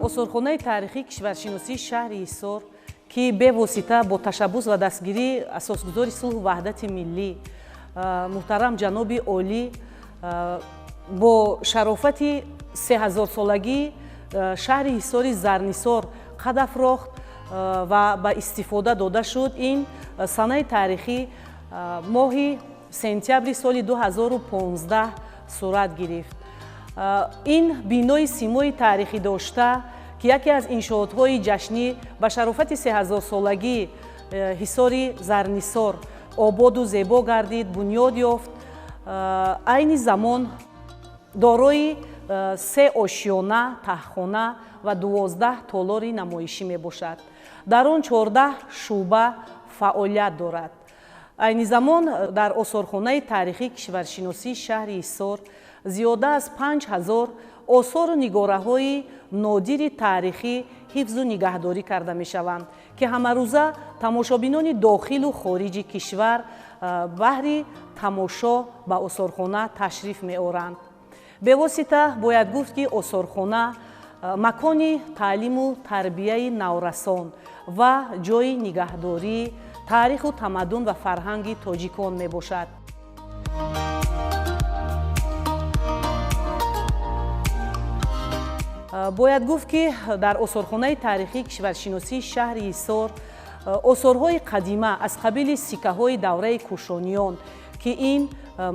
Осорхонаи таърихии кишваршиносии шаҳри Ҳисор, ки бевосита бо ташаббус ва дастгирии асосгузори сулҳу ваҳдати миллӣ муҳтарам ҷаноби олӣ бо шарофати 3000-солагии шаҳри Ҳисори Зарнисор қад афрохт ва ба истифода дода шуд, ин санаи таърихӣ моҳи сентябри соли 2015 сурат гирифт. Ин бинои симои таърихӣ дошта, ки яке аз иншоотҳои ҷашнӣ ба шарофати 3000-солагии Ҳисори Зарнисор ободу зебо гардид, бунёд ёфт, айни замон дорои се ошёна, таҳхона ва 12 толори намоишӣ мебошад. Дар он 14 шӯъба фаъолият дорад. Айни замон дар осорхонаи таърихии кишваршиносии шаҳри Ҳисор зиёда аз 5000 осору нигораҳои нодири таърихӣ ҳифзу нигаҳдорӣ карда мешаванд, ки ҳамарӯза тамошобинони дохилу хориҷи кишвар баҳри тамошо ба осорхона ташриф меоранд. Бевосита бояд гуфт, ки осорхона макони таълиму тарбияи наврасон ва ҷойи нигаҳдории таъриху тамаддун ва фарҳанги тоҷикон мебошад. Бояд гуфт, ки дар осорхонаи таърихии кишваршиносии шаҳри Ҳисор осорҳои қадима аз қабили сиккаҳои давраи кушониён, ки ин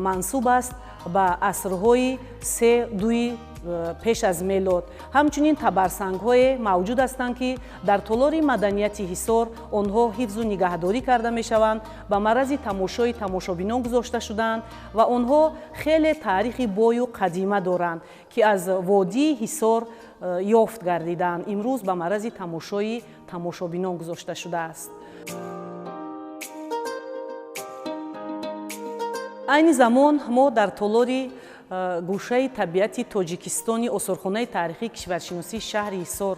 мансуб аст ба асрҳои се дуи пеш аз мелод, ҳамчунин табарсангҳое мавҷуд ҳастанд, ки дар толори маданияти Ҳисор онҳо ҳифзу нигаҳдорӣ карда мешаванд, ба маррази тамошои тамошобинон гузошта шуданд ва онҳо хеле таърихи бою қадима доранд, ки аз водии Ҳисор ёфт гардиданд, имрӯз ба маррази тамошои тамошобинон гузошта шудааст. Айни замон мо дар толори гӯшаи табиати Тоҷикистони осорхонаи таърихии кишваршиносии шаҳри Ҳисор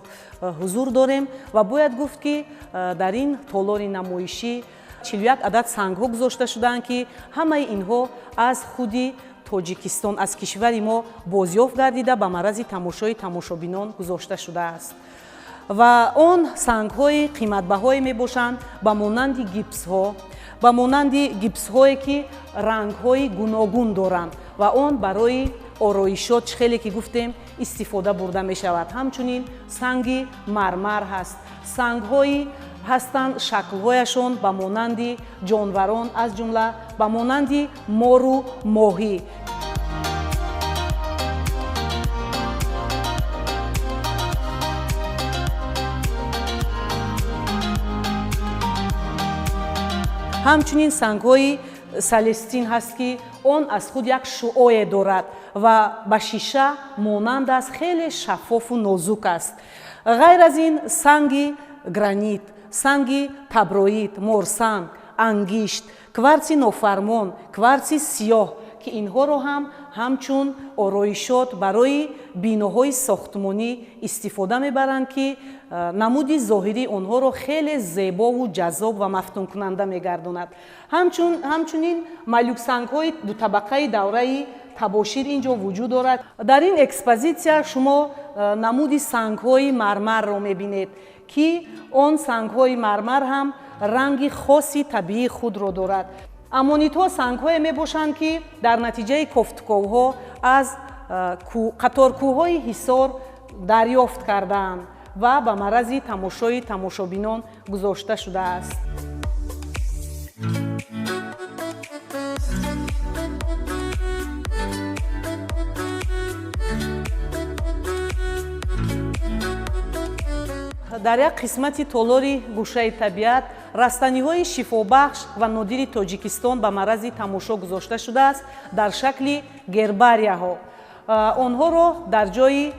ҳузур дорем ва бояд гуфт, ки дар ин толори намоишӣ 41 адад сангҳо гузошта шудаанд, ки ҳамаи инҳо аз худи Тоҷикистон, аз кишвари мо бозёфт гардида, ба маррази тамошои тамошобинон гузошта шудааст. Ва он сангҳои қиматбаҳое мебошанд, ба монанди гипсҳо, ба монанди гипсҳое, ки рангҳои гуногун доранд ва он барои ороишот, чӣ хеле ки гуфтем, истифода бурда мешавад. Ҳамчунин санги мармар ҳаст, сангҳои ҳастанд, шаклҳояшон ба монанди ҷонварон, аз ҷумла ба монанди мору моҳӣ. Ҳамчунин сангҳои салестин ҳаст, ки он аз худ як шуое дорад ва ба шиша монанд аст, хеле шаффофу нозук аст. Ғайр аз ин, санги гранит, санги таброид, морсанг, ангишт, кварци нофармон, кварци сиёҳ, ки инҳоро ҳам ҳамчун ороишот барои биноҳои сохтмонӣ истифода мебаранд, ки намуди зоҳирии онҳоро хеле зебову ҷаззоб ва мафтункунанда мегардонад. Ҳамчунин малюксангҳои дутабақаи давраи табошир ин ҷо вуҷуд дорад. Дар ин экспозитсия шумо намуди сангҳои мармарро мебинед, ки он сангҳои мармар ҳам ранги хоси табиии худро дорад. Амонитҳо сангҳое мебошанд, ки дар натиҷаи кофтуковҳо аз қаторкӯҳҳои Ҳисор дарёфт кардаанд ва ба маррази тамошои тамошобинон гузошта шудааст. Дар як қисмати толори гӯшаи табиат растаниҳои шифобахш ва нодири Тоҷикистон ба маррази тамошо гузошта шудааст дар шакли гербарияҳо. Онҳоро дар ҷои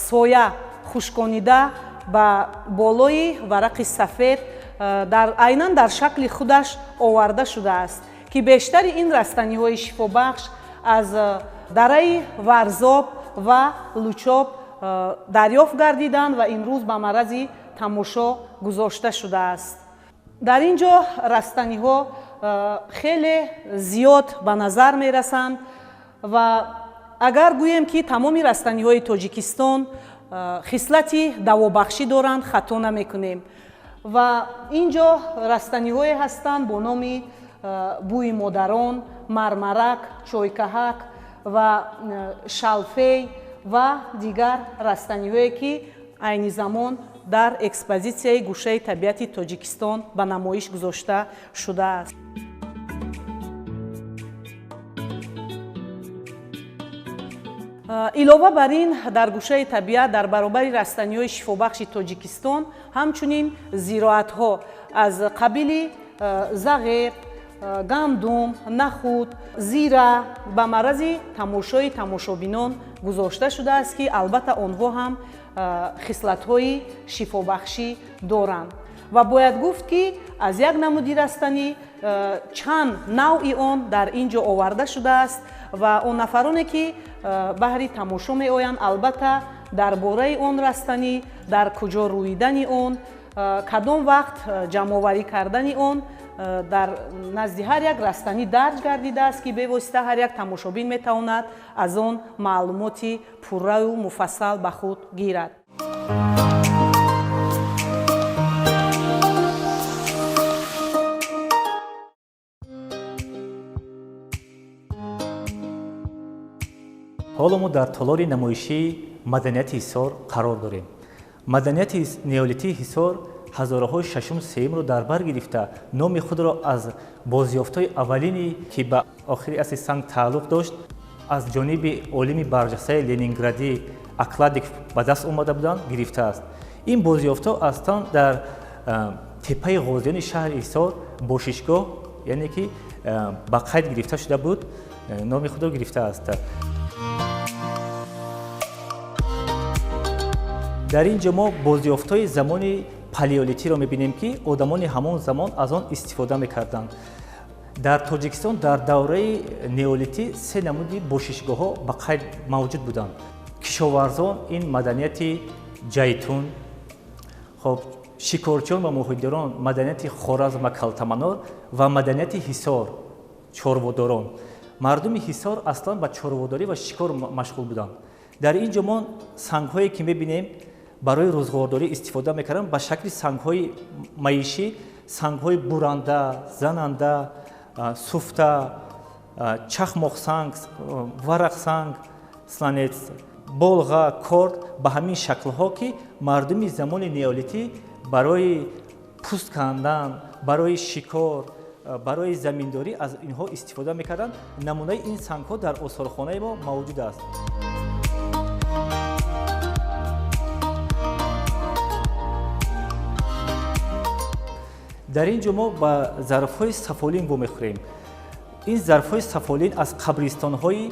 соя хушконида ба болои варақи сафед айнан дар шакли худаш оварда шудааст, ки бештари ин растаниҳои шифобахш аз дараи Варзоб ва Лучоб дарёфт гардиданд ва имрӯз ба маррази тамошо гузошта шудааст. Дар ин ҷо растаниҳо хеле зиёд ба назар мерасанд ва агар гӯем, ки тамоми растаниҳои Тоҷикистон хислати давобахшӣ доранд, хато намекунем. Ва ин ҷо растаниҳое ҳастанд бо номи бӯи модарон, мармарак, чойкаҳак ва шалфей ва дигар растаниҳое, ки айни замон дар экспозитсияи гӯшаи табиати Тоҷикистон ба намоиш гузошта шудааст. Илова бар ин, дар гӯшаи табиат дар баробари растаниҳои шифобахши Тоҷикистон ҳамчунин зироатҳо аз қабили зағир, гандум, нахуд, зира ба маррази тамошои тамошобинон гузошта шудааст, ки албатта онҳо ҳам хислатҳои шифобахшӣ доранд. Ва бояд гуфт, ки аз як намуди растанӣ чанд навъи он дар ин ҷо оварда шудааст ва он нафароне, ки баҳри тамошо меоянд, албатта дар бораи он растанӣ, дар куҷо рӯидани он, кадом вақт ҷамъоварӣ кардани он дар назди ҳар як растанӣ дарҷ гардидааст, ки бевосита ҳар як тамошобин метавонад аз он маълумоти пурраю муфассал ба худ гирад. Ҳоло мо дар толори намоишии маданияти Ҳисор қарор дорем. Маданияти неолитии Ҳисор ҳазораҳои шашум сеюмро дар бар гирифта, номи худро аз бозёфтҳои аввалине, ки ба охири асри санг тааллуқ дошт, аз ҷониби олими барҷастаи ленинградӣ Акладик ба даст омада буданд, гирифтааст. Ин бозёфтҳо аслан дар теппаи ғозиёни шаҳри Ҳисор бошишгоҳ, яъне ки ба қайд гирифта шуда буд, номи худро гирифтааст. Дар ин ҷо мо бозёфтҳои замони палеолитиро мебинем, ки одамони ҳамон замон аз он истифода мекарданд. Дар Тоҷикистон дар давраи неолитӣ се намуди бошишгоҳҳо ба қайд мавҷуд буданд. Кишоварзон ин маданияти Ҷайтун, хоб шикорчиён ва моҳидорон маданияти Хоразм ва Калтаманор ва маданияти Ҳисор чорводорон. Мардуми Ҳисор аслан ба чорводорӣ ва шикор машғул буданд. Дар ин ҷо мо сангҳое, ки мебинем, барои рӯзғордорӣ истифода мекарданд ба шакли сангҳои маишӣ, сангҳои буранда, зананда, суфта, чахмоқсанг, варақсанг, сланец, болға, корд, ба ҳамин шаклҳо, ки мардуми замони неолитӣ барои пӯст кандан, барои шикор, барои заминдорӣ аз инҳо истифода мекарданд. Намунаи ин сангҳо дар осорхонаи мо мавҷуд аст. Дар ин ҷо мо ба зарфҳои сафолин вомехӯрем. Ин зарфҳои сафолин аз қабристонҳои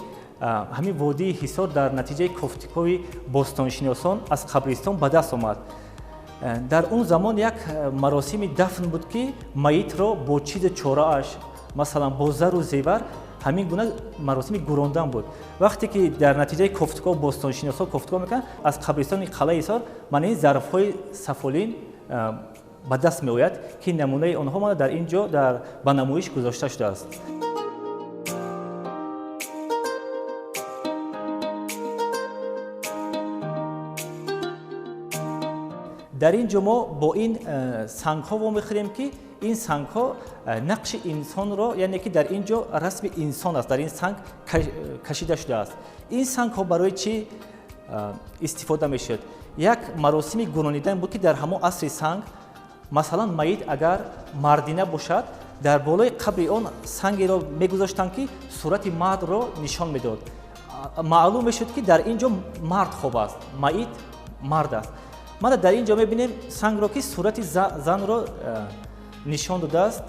ҳамин водии Ҳисор дар натиҷаи кофтукови бостоншиносон аз қабристон ба даст омад. Дар он замон як маросими дафн буд, ки маитро бо чизу чорааш, масалан бо зару зевар, ҳамин гуна маросими гурондан буд. Вақте ки дар натиҷаи кофтуков бостоншиносҳо кофтуков мекунанд, аз қабристони қалъаи Ҳисор мана ин зарфҳои сафолин ба даст меояд, ки намунаи онҳо мана дар ин ҷо ба намоиш гузошта шудааст. Дар ин ҷо мо бо ин сангҳо вомехӯрем, ки ин сангҳо нақши инсонро, яъне ки дар ин ҷо расми инсон аст, дар ин санг кашида шудааст. Ин сангҳо барои чӣ истифода мешуд? Як маросими гунонидан буд, ки дар ҳамон асри санг, масалан, маит агар мардина бошад, дар болои қабри он сангеро мегузоштанд, ки сурати мардро нишон медод. Маълум мешуд, ки дар ин ҷо мард хоб аст, маит мард аст. Мана дар ин ҷо мебинем сангро, ки сурати занро нишон додааст,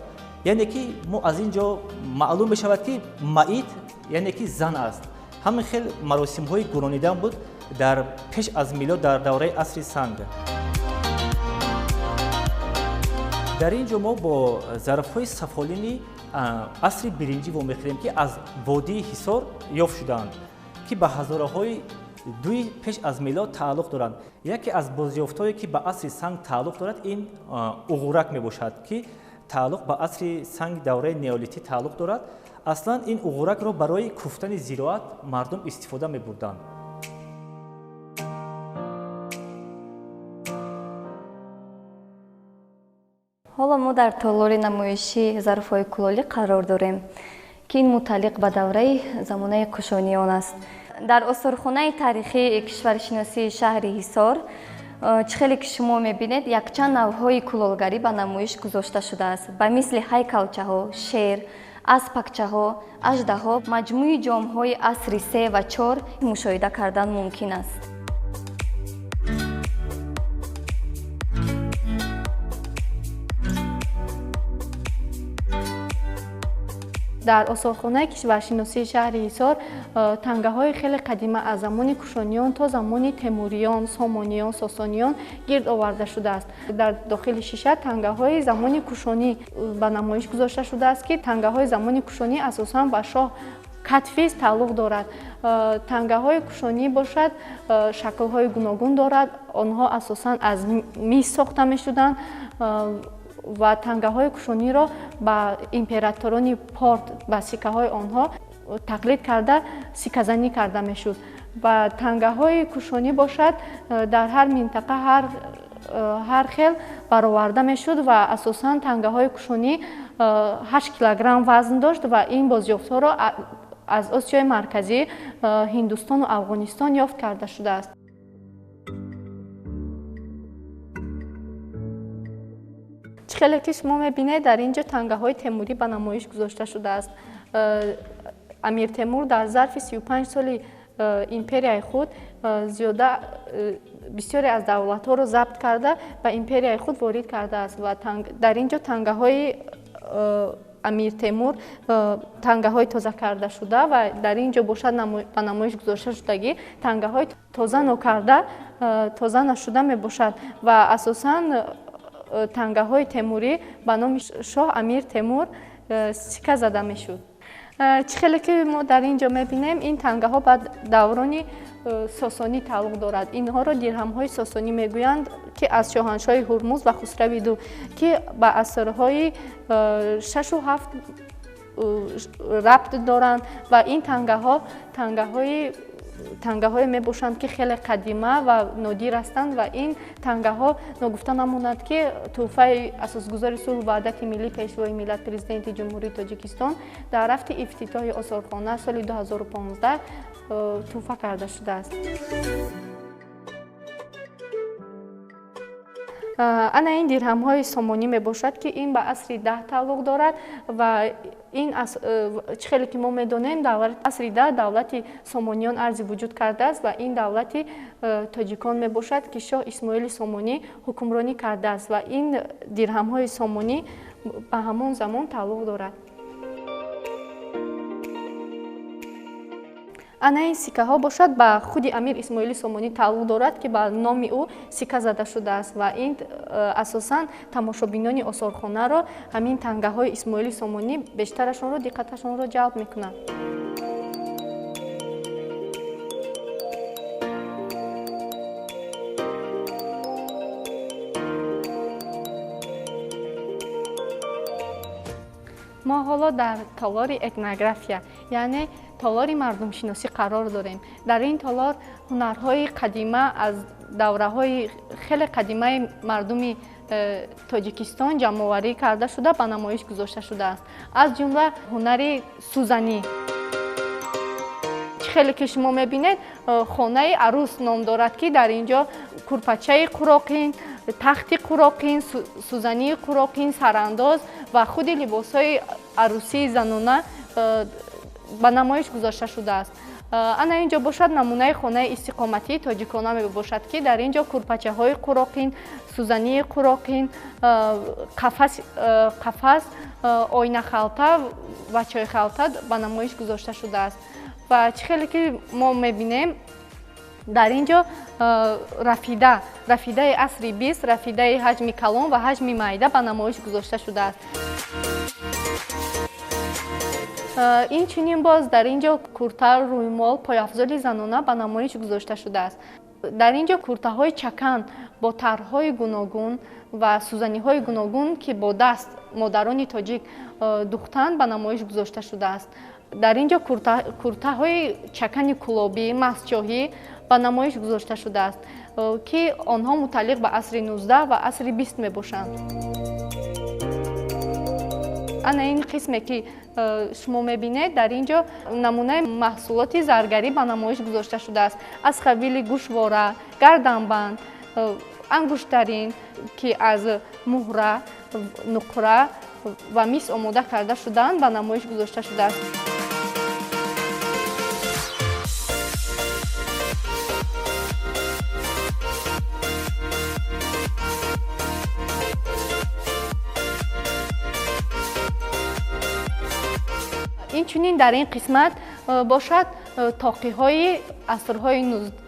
яъне ки мо аз ин ҷо маълум мешавад, ки маит яъне ки зан аст. Ҳамин хел маросимҳои гунонидан буд дар пеш аз милод дар давраи асри санг. Дар ин ҷо мо бо зарфҳои сафолини асри биринҷӣ вомехӯрем, ки аз водии Ҳисор ёфт шудаанд, ки ба ҳазораҳои дуи пеш аз милод тааллуқ доранд. Яке аз бозёфтҳое, ки ба асри санг тааллуқ дорад, ин уғурак мебошад, ки тааллуқ ба асри санг давраи неолитӣ тааллуқ дорад. Аслан ин уғуракро барои куфтани зироат мардум истифода мебурданд. Ҳоло мо дар толори намоишии зарфҳои кулолӣ қарор дорем, ки ин мутааллиқ ба давраи замонаи кушониён аст. Дар осорхонаи таърихии кишваршиносии шаҳри Ҳисор, чӣ хеле ки шумо мебинед, якчанд навъҳои кулолгарӣ ба намоиш гузошта шудааст, ба мисли ҳайкалчаҳо, шер, аспакчаҳо, аждаҳо, маҷмӯи ҷомҳои асри 3 ва 4 мушоҳида кардан мумкин аст. Дар осорхонаи кишваршиносии шаҳри Ҳисор тангаҳои хеле қадима аз замони кушониён то замони темуриён, сомониён, сосониён гирд оварда шудааст. Дар дохили шиша тангаҳои замони кушонӣ ба намоиш гузошта шудааст, ки тангаҳои замони кушонӣ асосан ба шоҳ Катфиз тааллуқ дорад. Тангаҳои кушонӣ бошад, шаклҳои гуногун дорад. Онҳо асосан аз мис сохта мешуданд ва тангаҳои кушониро ба императорони Порт, ба сиккаҳои онҳо тақлид карда, сикказанӣ карда мешуд. Ва тангаҳои кушонӣ бошад, дар ҳар минтақа ҳар хел бароварда мешуд ва асосан тангаҳои кушонӣ 8 килограмм вазн дошт ва ин бозёфтҳоро аз Осиёи Марказӣ, Ҳиндустону Афғонистон ёфт карда шудааст. Чӣ хеле ки шумо мебинед, дар ин ҷо тангаҳои темурӣ ба намоиш гузошта шудааст. Амир Темур дар зарфи 35 соли империяи худ зиёда бисёре аз давлатҳоро забт карда ба империяи худ ворид кардааст ва дар ин ҷо тангаҳои Амир Темур, тангаҳои тоза карда шуда ва дар ин ҷо бошад ба намоиш гузошта шудагӣ тангаҳои тоза нокарда, тоза нашуда мебошад ва асосан тангаҳои темурӣ ба номи шоҳ Амир Темур сикка зада мешуд. Чӣ хеле ки мо дар ин ҷо мебинем, ин тангаҳо ба даврони сосонӣ тааллуқ дорад. Инҳоро дирҳамҳои сосонӣ мегӯянд, ки аз шоҳаншоҳи Ҳурмуз ва Хусрави ду, ки ба асрҳои 6 ва 7 рабт доранд ва ин тангаҳо тангаҳое мебошанд, ки хеле қадима ва нодир ҳастанд ва ин тангаҳо ногуфта намонад, ки тӯҳфаи асосгузори сулҳу ваҳдати миллӣ, пешвои миллат, президенти Ҷумҳурии Тоҷикистон дар рафти ифтитоҳи осорхона соли 2015 тӯҳфа карда шудааст. Ана ин дирҳамҳои сомонӣ мебошад, ки ин ба асри 10 тааллуқ дорад ва ин чӣ хеле ки мо медонем, асри 10 давлати сомониён арзи вуҷуд кардааст ва ин давлати тоҷикон мебошад, ки шоҳ Исмоили Сомонӣ ҳукмронӣ кардааст ва ин дирҳамҳои сомонӣ ба ҳамон замон тааллуқ дорад. Ана ин сиккаҳо бошад ба худи Амир Исмоили Сомонӣ тааллуқ дорад, ки ба номи ӯ сикка зада шудааст ва ин асосан тамошобинони осорхонаро ҳамин тангаҳои Исмоили Сомонӣ бештарашонро диққаташонро ҷалб мекунад. Мо ҳоло дар толори этнография, яъне толори мардумшиносӣ қарор дорем. Дар ин толор ҳунарҳои қадима аз давраҳои хеле қадимаи мардуми Тоҷикистон ҷамъоварӣ карда шуда ба намоиш гузошта шудааст, аз ҷумла ҳунари сӯзанӣ. Чӣ хеле ки шумо мебинед, хонаи арӯс ном дорад, ки дар ин ҷо курпачаи қуроқин, тахти қуроқин, сӯзании қуроқин, сарандоз ва худи либосҳои арӯсии занона ба намоиш гузошта шудааст. Ана ин ҷо бошад намунаи хонаи истиқоматии тоҷикона мебошад, ки дар ин ҷо курпачаҳои қуроқин, сӯзании қуроқин, қафас, ойнахалта ва чойхалта ба намоиш гузошта шудааст. Ва чӣ хеле ки мо мебинем, дар ин ҷо рафида, рафидаи асри 20, рафидаи ҳаҷми калон ва ҳаҷми майда ба намоиш гузошта шудааст. Инчунин боз дар ин ҷо курта, рӯймол, пойафзоли занона ба намоиш гузошта шудааст. Дар ин ҷо куртаҳои чакан бо тарҳҳои гуногун ва сӯзаниҳои гуногун, ки бо даст модарони тоҷик духтанд, ба намоиш гузошта шудааст. Дар ин ҷо куртаҳои чакани кулобӣ, масчоҳӣ ба намоиш гузошта шудааст, ки онҳо мутааллиқ ба асри 19 ва асри 20 мебошанд. Ана ин қисме ки шумо мебинед, дар ин ҷо намунаи маҳсулоти заргарӣ ба намоиш гузошта шудааст, аз қабили гӯшвора, гарданбанд, ангуштарин, ки аз муҳра, нуқра ва мис омода карда шудаанд, ба намоиш гузошта шудааст. Инчунин дар ин қисмат бошад тоқиҳои асрҳои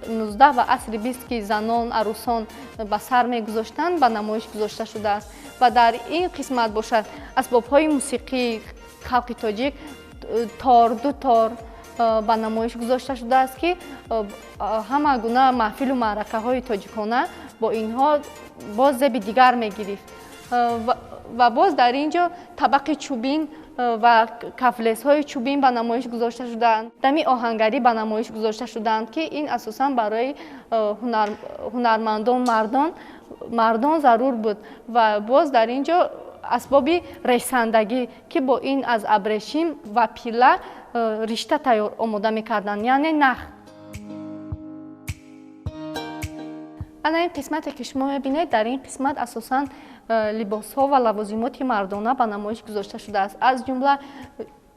19 ва асри 20, ки занон, арӯсон ба сар мегузоштанд, ба намоиш гузошта шудааст. Ва дар ин қисмат бошад асбобҳои мусиқии халқи тоҷик, тор, дутор ба намоиш гузошта шудааст, ки ҳама гуна маҳфилу маъракаҳои тоҷикона бо инҳо боз зеби дигар мегирифт. Ва боз дар ин ҷо табақи чӯбин ва кафлесҳои чӯбин ба намоиш гузошта шудаанд, дами оҳангарӣ ба намоиш гузошта шудаанд, ки ин асосан барои ҳунармандон мардон зарур буд. Ва боз дар ин ҷо асбоби ресандагӣ, ки бо ин аз абрешим ва пила ришта тайёр омода мекарданд, яъне нах. Ана ин қисмате ки шумо мебинед, дар ин қисмат асосан либосҳо ва лавозимоти мардона ба намоиш гузошта шудааст, аз ҷумла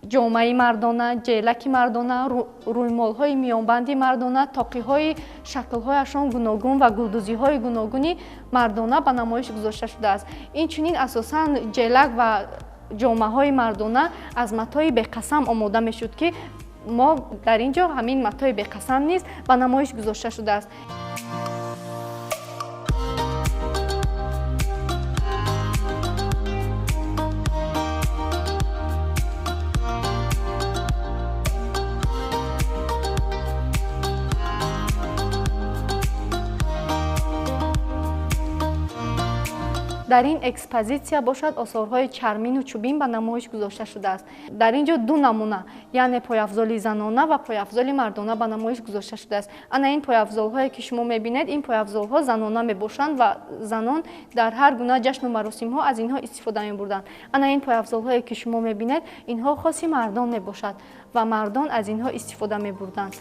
ҷомаи мардона, ҷелаки мардона, рӯймолҳои миёнбанди мардона, тоқиҳои шаклҳояшон гуногун ва гулдӯзиҳои гуногуни мардона ба намоиш гузошта шудааст. Инчунин асосан ҷелак ва ҷомаҳои мардона аз матои беқасам омода мешуд, ки мо дар ин ҷо ҳамин матои беқасам низ ба намоиш гузошта шудааст. Дар ин экспозитсия бошад осорҳои чармину чӯбин ба намоиш гузошта шудааст. Дар ин ҷо ду намуна, яъне пойафзоли занона ва пойафзоли мардона ба намоиш гузошта шудааст. Ана ин пойафзолҳое ки шумо мебинед, ин пойафзолҳо занона мебошанд ва занон дар ҳар гуна ҷашну маросимҳо аз инҳо истифода мебурданд. Ана ин пойафзолҳое ки шумо мебинед, инҳо хоси мардон мебошад ва мардон аз инҳо истифода мебурданд.